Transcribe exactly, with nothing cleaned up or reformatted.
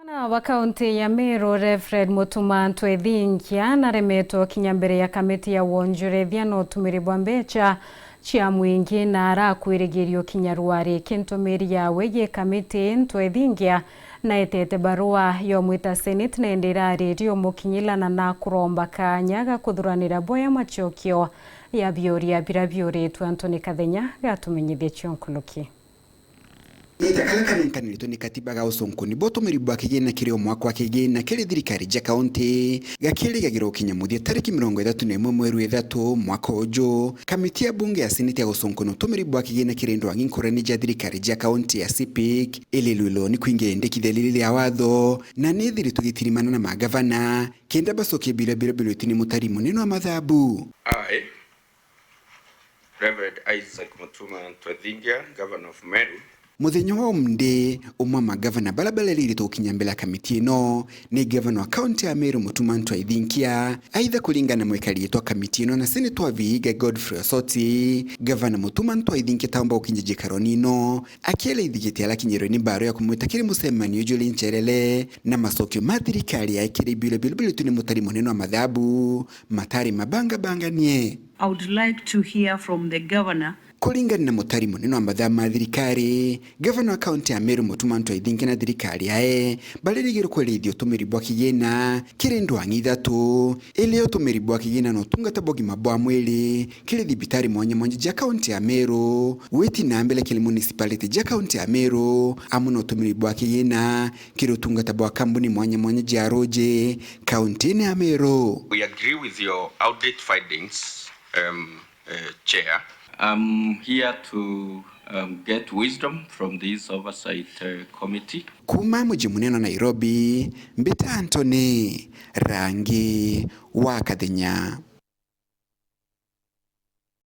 Wa kaunti ya Meru, Reverend Mutuma Ntwethingia, naremetwe kinya mbere ya kamiti ya wonjorethia na utumiri bwa mbecha cia mwingi, na arakwirigirio kinya rwari. Kintumiri yawe yi kamiti, Ntwethingia naetete barua yomwita Senate, na indi iraririo mukinyilana na kuromba kanya ga kuthuranira boya machokio ya biuria bira biuritwe. Anthony Kathenya gatumenyithie cionkuluki. Ita kala kanenkaniritwe ni katiba ga ucunkuni bwa utumiri bwa kigina kiri o mwaka wa kigina kiri thirikari ja kaunti gakirigagirwo gukinya muthia tariki mirongo ithatu na imwe mweri wa ithatu mwaka uju. Kamiti ya bunge ya seneti ya gucunkuna utumiri bwa kigina kiri ndwang'i nkurani ja thirikari ja kaunti ya CPIC irirwirwe ni kwingira indikithia riri ria watho, na ni ithiritwe igitirimana na magavana kenda bacokie biuria biria biritwe ni mutari munene wa mathabu. Aye. Reverend Isaac Mutuma Ntwethingia, Governor of Meru. Muthenya wa umunthi, umwe wa magavana bara bareriritwe gukinya mbere ya kamiti ino ni gavana wa kaunti ya Meru, Mutuma Ntwethingia. Aitha, kuringana na mwikari giti wa kamiti ino na seneta wa Vihiga, Godfrey Osoti, gavana Mutuma Ntwethingia taumba gukinya njikaroni ino, akiera ithigiti arakinyirwe ni mbaru ya kumwita kiri mucemanio juri ncherere na macokio ma thirikari ya kiri biuria biria biritwe ni mutari munene wa mathabu matari mabangabanganie. I would like to hear from the governor. Kuringana na mutari munene wa mathaa ma thirikari, gavana wa kaunti ya Meru, Mutuma Ntwethingia, na thirikari yae baririgirwe kwerithia utumiri bwa kigina kiri ndwang'i ithatu, iria utumiri bwa kigina na utungata bwa ugima bwa mwiri kiri thibitari mwanya mwanya ja kaunti ya Meru, gwiti na mbere kiri municipality ja kaunti ya Meru, amwe na utumiri bwa kigina kiri utungata bwa kambuni mwanya mwanya ja ruji kauntini ya Meru. We agree with your audit findings, um, uh, Chair. I'm here to, um, get wisdom from this oversight, uh, committee. Kuuma muji munene wa Nairobi, mbita Anthony Rangi wa Kathenya.